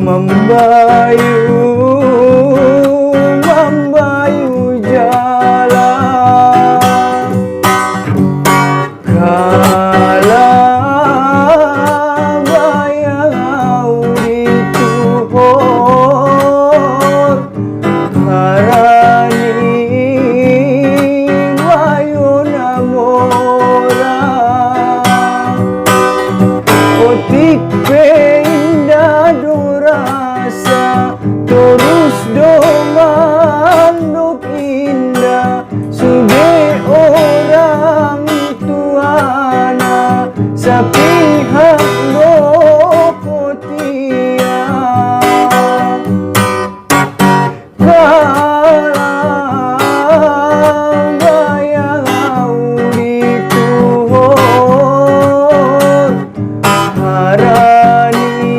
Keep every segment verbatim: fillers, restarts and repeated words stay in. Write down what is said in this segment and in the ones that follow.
Mambayu, mambayu jala. Kala bayau di tuhor, harani bayo na mora. Otik pe inda do rasa, torus do manduk inda, sude orang tua na, sapihak do kotia. Kala bayau di tuhor, harani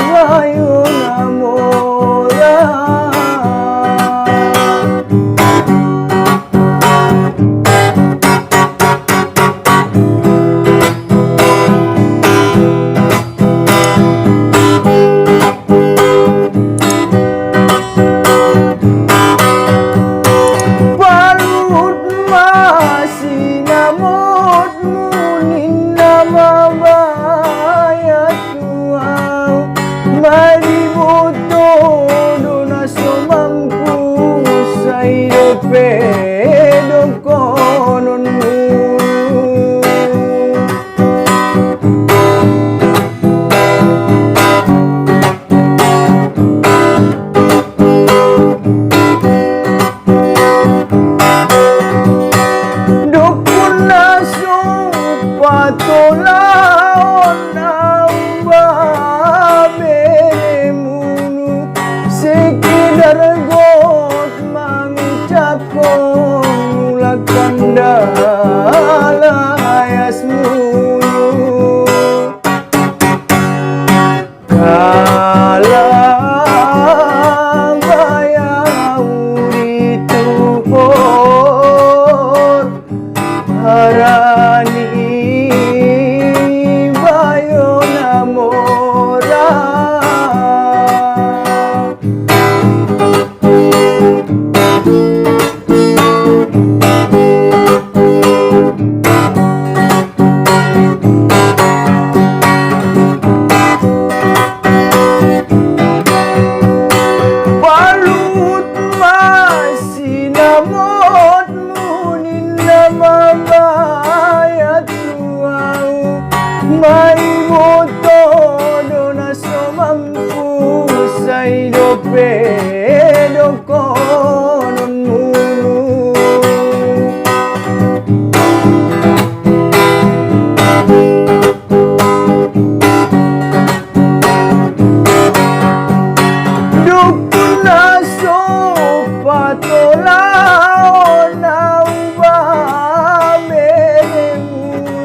bayo na mora. Balut ma sinamot mu nin na mabayat tuau, mai boto do na so mampu, sai do pe do konon mu. Dukun na so patolaon au ba beremunu, sekedar got mangucapkon ulakan da layas munu. Kala bayau di tuhor, harani bayo na mora. Balut ma sinamot mu nin na mabayat tuau, mai boto do na so mampu, sai do pe do konon munu. Dukun na so patolaon au ba beremunu,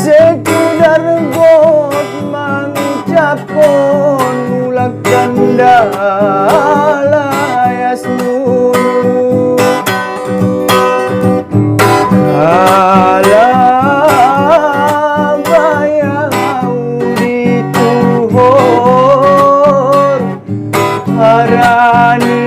sekedar got mangucapkon ulakan da layas munu. Kala bayau di tuhor, harani